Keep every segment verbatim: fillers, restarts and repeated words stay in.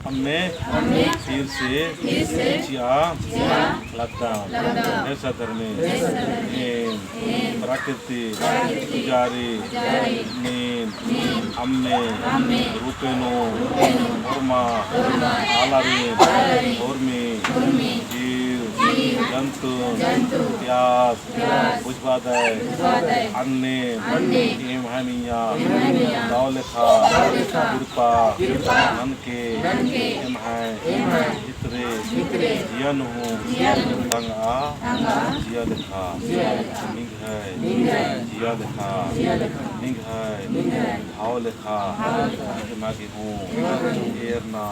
अम्मे, अम्मे, फिर से, फिर से, चिआ, चिआ, लगदम, लगदम, हे सद्धर्मी, हे सद्धर्मी, एम, एम, प्राकृतिक, प्राकृतिक, पुजारी, पुजारी, नीम, नीम, अम्मे, अम्मे, रूपे नू, रूपे नू, ओर्मा, ओर्मा, आलारिन, आलारिन, ओर्मी, ओर्मी, जीव, जीव, जंतु, जंतु, प्यास, बुझबादय, अन्ने, एम्है मइय्याँ, दव लेखा, कृपा, ननके, एम्है, भितरे, जिया नू हूँ, तंगआ, जिया लेखा, निंग्है, जिया लेखा, निंग्है, भाव लेखा, एमा गे हूँ, एरना,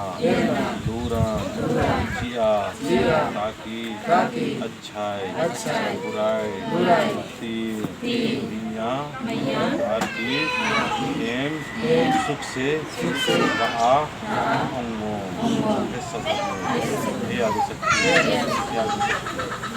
लूरन, चिआ, ताकि, अच्छाई, अच्छाई, बुराई, बुराई, ती, ती, मइय्याँ, मइय्याँ, आर की, एम, एम, सुख से, सुख से, रआ, रआ, ओंगो, ओंगो, हे सद्धर्मी, हे आदिशक्ति, हे आदिशक्ति।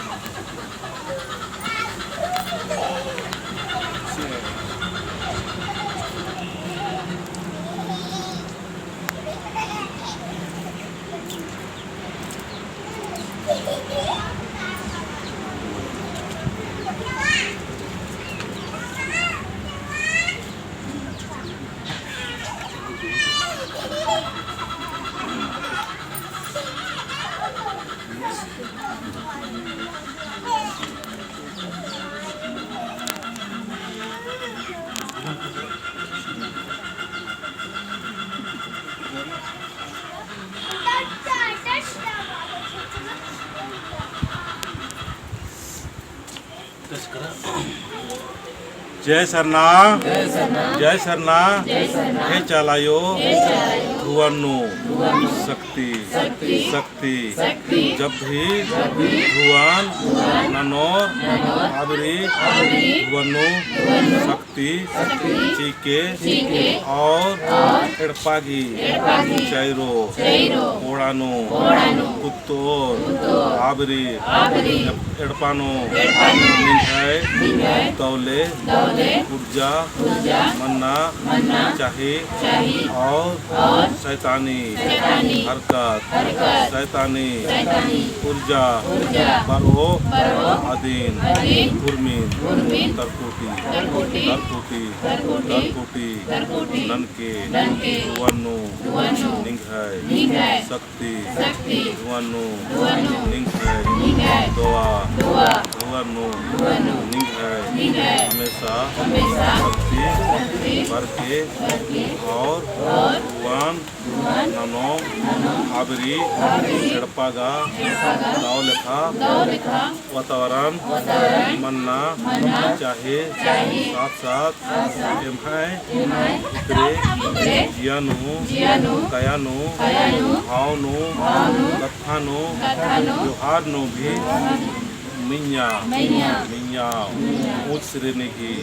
जय सरना, जय सरना, जय सरना, जय सरना। हे चाला आयो, हे चाला आयो। धुवन नू, धुवन नू। शक्ति, शक्ति, शक्ति, शक्ति। जब भी, जब भी। धुवन, धुवन। ननोर, ननोर। आबरी, आबरी। धुवन नू, धुवन नू। शक्ति, शक्ति। चीके, चीके। और, और। एड़पा गही, एड़पा गही। चैरो, चैरो। कोड़ा नू, कोड़ा नू। कुत्तोर, कुत्तोर। आबरी, आबरी। एड़पा नू, एड़पा नू। निंग्है, निंग्है। दव ले, दव ले। ऊर्जा, ऊर्जा। मन्ना, मन्ना। चाही, चाही। और, और। शैतानी, शैतानी। हरकत, हरकत। शैतानी, शैतानी। ऊर्जा, ऊर्जा। बरओ, बरओ। अदिन, अदिन। उर्मिन, उर्मिन। तरकुटी, तरकुटी। तरकुटी, तरकुटी। तरकुटी। तरकुटी। ननके, ननके। धुवन नू, धुवन नू। निंग्है, निंग्है। शक्ति, शक्ति। धुवन नू, धुवन नू। निंग्है, निंग्है। दोआ, दोआ। धुवन नू, धुवन नू। निंग्है, निंग्है। हमेशा, हमेशा। शक्ति, शक्ति। बरके, बरके। और, और। धुवन, धुवन। ननोम, ननोम। आबरी, आबरी। एड़पा गा, एड़पा गा। दव लेखा, दव लेखा। वातावरण, वातावरण। मन्ना, मन्ना। चाही, चाही। साथ, साथ। एम्है, एम्है। इतरे, इतरे। जिया नू, जिया नू। कया नू, कया नू। भाव नू, भाव नू। कत्था नू, कत्था नू। व्यवहार नू भी, व्यवहार नू। मइय्याँ, मइय्याँ। मइय्याँ। मइय्याँ। ऊँच श्रेणी गही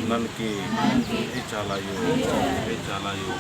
ननके, ननके। हे चाला आयो, हे चाला आयो।